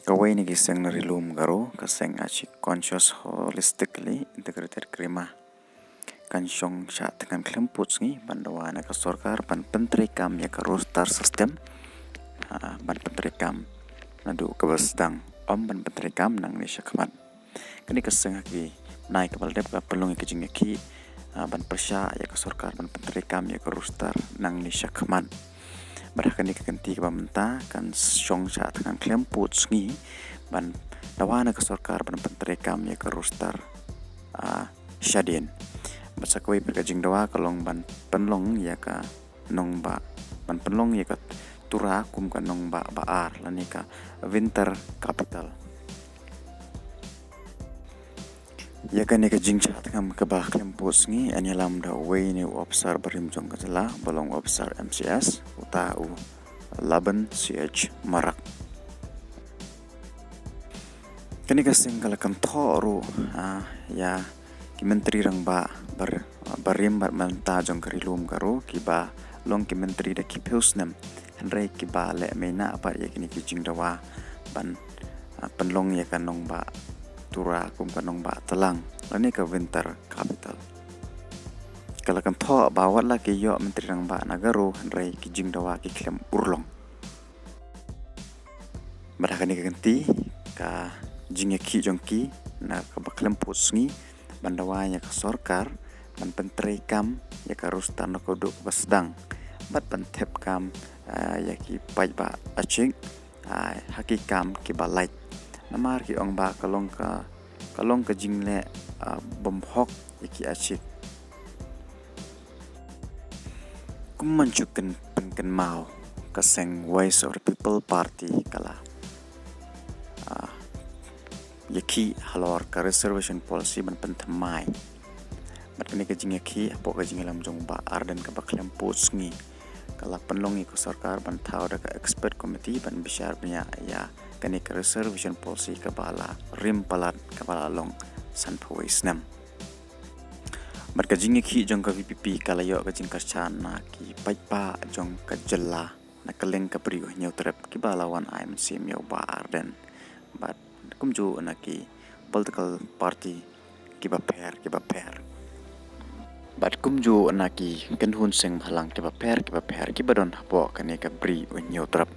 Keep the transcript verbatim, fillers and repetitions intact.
Kawei na ki seng na Ri Lum Garo, ka seng Achi Conscious Holistically Integrated Krima, kan shong shah thngan khlem pud sngi ban dawa na ka sorkar ban pyntreikam ïa ka roster system, ah, ban pyntreikam naduh kaba sdang, ym ban pyntreikam nangne shakhmat. Kane ka seng ha ki bnai kaba la dep ka pynlong ïa ka jingïakhih, ah, ban pyrshah ïa ka sorkar ban pyntreikam ïa ka roster nangne shakhmat. Bad ha kane ka kynti kaba mynta kan shong shah thngan khlem pud sngi ban dawa na ka sorkar ban pyntreikam ïa ka roster, ah, shadien. Bad sa kawei pat ka jingdawa ka long ban pynlong ïa ka nongbah, ban pynlong ïa ka Tura kum ka nongbah ba ar lane ka winter capital. Ïa kane ka jingshah thngan kaba khlem pud sngi yn ïalam da uwei na u ophisar barim jong ka jylla, ba long u ophisar M C S, uta u Laban C H Marak. Kane ka seng ka la kynthoh ruh, ah, ïa ki myntri rangbah bar-, barim bad mynta jong ka Ri Lum Garo kiba long ki myntri da ki phew snem, hynrei kiba leh mynta pat ïa kine ki jingdawa ban, ah, pynlong ïa ka nongbah Tura kum ka nongbah tlang lane ka winter capital. Ka la kynthoh ba wat la ki ïoh myntri rangbah na Garo hynrei ki jingdawa ki khlem urlong. Bad ha kane ka kynti ka jingïakhih jong ki na kaba khlem pud sngi ban dawa ïa ka sorkar ban pyntreikam ïa ka roster na ka duk ba sdang bad ban thep kam, ah, ïa ki paidbah Achik, ah, ha ki kam kiba lait. Namar ki ong ba ka long ka, ka long ka jingleh, ah, bym hok ïa ki Achik. Kum ban shu kyn-, pynkynmaw, ka seng Voice of the People Party ka la, ah, ïakhih halor ka reservation policy ban pynthymmai. Bad kane ka jingïakhih hapoh ka jingïalam jong Bah Ardent kaba khlem pud sngi ka la pynlong ïa ka sorkar ban thaw da ka expert committee ban bishar bniah ïa kane ka reservation policy kaba la rim palat kaba la long sanphew wei snem. Bad ka jingïakhih jong ka V P P ka la ïoh ka jingkyrshan na ki paidbah jong ka jylla na ka liang ka Bri U Hynñiewtrep kiba la wan ai mynsiem ïa u Bah Ardent. Bad kumjuh na ki political party kiba pher kiba pher. Bad kumjuh na ki kynhun seng bhalang kiba pher kiba pher kiba don hapoh kane ka Bri U Hynñiewtrep.